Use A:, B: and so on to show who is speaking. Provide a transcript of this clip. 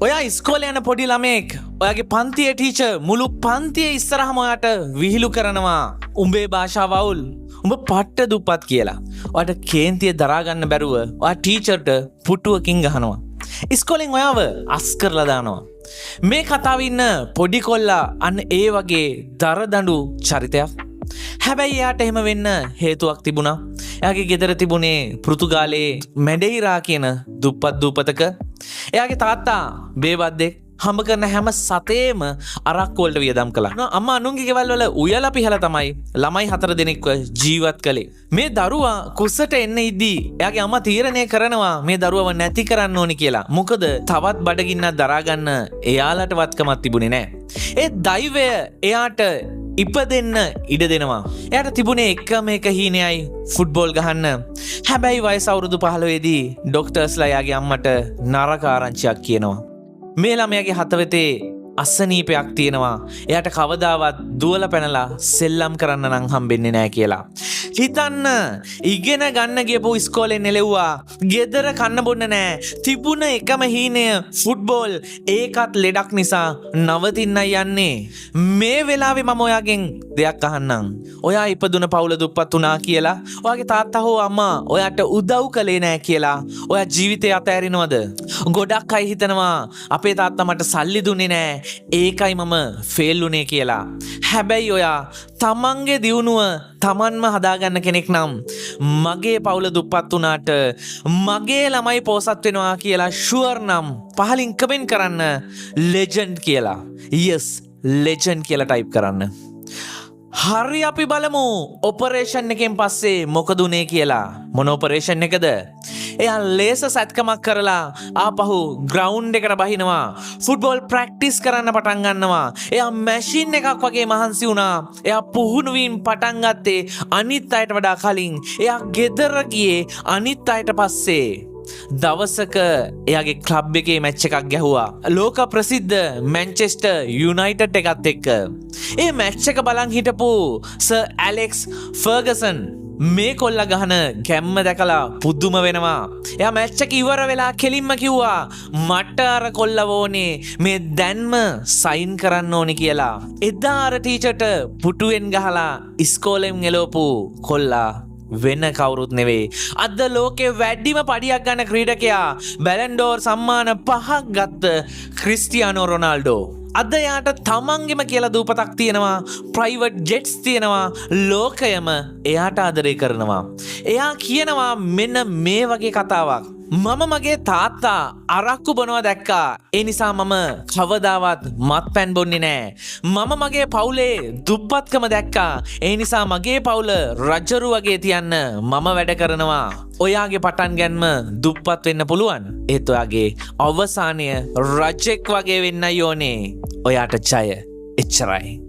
A: ඔයා ඉස්කෝලේ යන පොඩි ළමයෙක්. ඔයාගේ පන්තියේ ටීචර් මුළු පන්තියේ ඉස්සරහම ඔයාට විහිළු කරනවා. උඹේ භාෂාව අවුල්. උඹ පට්ට දුප්පත් කියලා. ඔයාට කේන්තිය දරා ගන්න බැරුව ඔයා ටීචර්ට පුටුවකින් ගහනවා. ඉස්කෝලෙන් ඔයාව අස් කරලා දානවා. මේ කතාවේ ඉන්න පොඩි කොල්ලා අන්න ඒ වගේ දරදඬු චරිතයක්. හැබැයි එයාට එහෙම වෙන්න හේතුවක් තිබුණා. එයාගේ ගෙදර තිබුණේ පෘතුගාලයේ මැඩෙයිරා කියන දුප්පත් දූපතක. එයාගේ තාත්තා බේබද්දෙක්. හම්බ කරන හැම සතේම අරක්කු වලට වියදම් කළා. අම්මා අනුන්ගේ ගෙවල් වල උයලා පිහලා තමයි ළමයි හතර දෙනෙක්ව ජීවත් කළේ. මේ දරුවා කුසට එන්න ඉද්දී එයාගේ අම්මා තීරණය කරනවා මේ දරුවව නැති කරන්න ඕනි කියලා. මොකද තවත් බඩගින්නක් දරා ගන්න එයාලට වත්කමක් තිබුණේ නෑ. ඒ දෛවය එයාට ඉපදෙන්න ඉඩ දෙනවා. එයාට තිබුණේ එකම එක හීනයයි, ෆුට්බෝල් ගහන්න. හැබැයි වයස අවුරුදු 15 දී ඩොක්ටර්ස්ලා එයාගේ අම්මට නරක ආරංචියක් කියනවා. මේ ළමයාගේ හදවතේ අසනීපයක් තියෙනවා. එයාට කවදාවත් දුවලා පැනලා සෙල්ලම් කරන්න නම් හම්බෙන්නේ නෑ කියලා. හිතන්න, ඉගෙන ගන්න ගියපු ඉස්කෝලෙන් එලෙව්වා. ගෙදර කන්න බොන්න නෑ. තිබුණ එකම හීනය ෆුට්බෝල්, ඒකත් ලෙඩක් නිසා නවතින්නයි යන්නේ. මේ වෙලාවේ මම ඔයාගෙන් දෙයක් අහන්නම්. ඔයා ඉපදුන පවුල දුප්පත් වුණා කියලා, ඔයාගේ තාත්තා හෝ අම්මා ඔයාට උදව් කළේ නෑ කියලා ඔයා ජීවිතේ අතෑරිනවද? ගොඩක් අය හිතනවා අපේ තාත්තා මට සල්ලි දුන්නේ නෑ, ඒකයි මම ෆේල් වුණේ කියලා. හැබැයි ඔයා තමන්ගේ දියුණුව තමන්ම හදාගන්න කෙනෙක් නම්, මගේ පවුල දුප්පත් වුණාට මගේ ළමයි පෝසත් වෙනවා කියලා ෂුවර් නම් පහලින් කමෙන්ට් කරන්න ලෙජන්ඩ් කියලා. යස්, ලෙජන්ඩ් කියලා ටයිප් කරන්න. හරි, අපි බලමු ඔපරේෂන් එකෙන් පස්සේ මොකද උනේ කියලා. මොන ඔපරේෂන් එකද? එයා ලේසර් සැත්කමක් කරලා ආපහු ග්‍රවුන්ඩ් එකට බහිනවා. ෆුට්බෝල් ප්‍රැක්ටිස් කරන්න පටන් ගන්නවා. එයා මැෂින් එකක් වගේ මහන්සි වුණා. එයා පුහුණු වීම පටන් ගත්තේ අනිත් අයට වඩා කලින්. එයා ගෙදර ගියේ අනිත් අයට පස්සේ. දවසක එයාගේ ක්ලබ් එකේ මැච් එකක් ගැහුවා. ලෝක ප්‍රසිද්ධ මැන්චෙස්ටර් යුනයිටඩ් එකත් එක්ක. ඒ මැච් එක බලන් හිටපු සර් ඇලෙක්ස් ෆර්ගසන් මේ කොල්ල ගහන ගැම්ම දැකලා පුදුම වෙනවා. එයා මැච් එක ඉවර වෙලා කෙලින්ම කිව්වා මට අර කොල්ලව ඕනේ, මේ දැන්ම සයින් කරන්න ඕනේ කියලා. එදා අර ටීචර්ට පුටුවෙන් ගහලා ඉස්කෝලෙන් එලවපු කොල්ලා වෙන කවුරුත් නෙවෙයි. අද ලෝකෙ වැඩිම පඩියක් ගන්න ක්‍රීඩකයා, බැලන්ඩෝර් සම්මාන පහක් ගත්ත ක්‍රිස්ටියානෝ රොනාල්ඩෝ. අද එයාට තමන්ගෙම කියලා දූපතක් තියෙනවා, ප්‍රයිවට් ජෙට්ස් තියෙනවා, ලෝකයම එයාට ආදරය කරනවා. එයා කියනවා මෙන්න මේ වගේ කතාවක්. මම මගේ තාත්තා අරක්කු බොනවා දැක්කා. ඒ නිසා මම කවදාවත් මත්පැන් බොන්නේ නෑ. මම මගේ පවුලේ දුප්පත්කම දැක්කා. ඒ නිසා මගේ පවුල රජරු වගේ තියන්න මම වැඩ කරනවා. ඔයාගේ පටන් ගැන්ම දුප්පත් වෙන්න පුළුවන්. ඒත් ඔයාගේ අවසානය රජෙක් වගේ වෙන්නයි ඕනේ. ඔයාට ජය. එච්චරයි.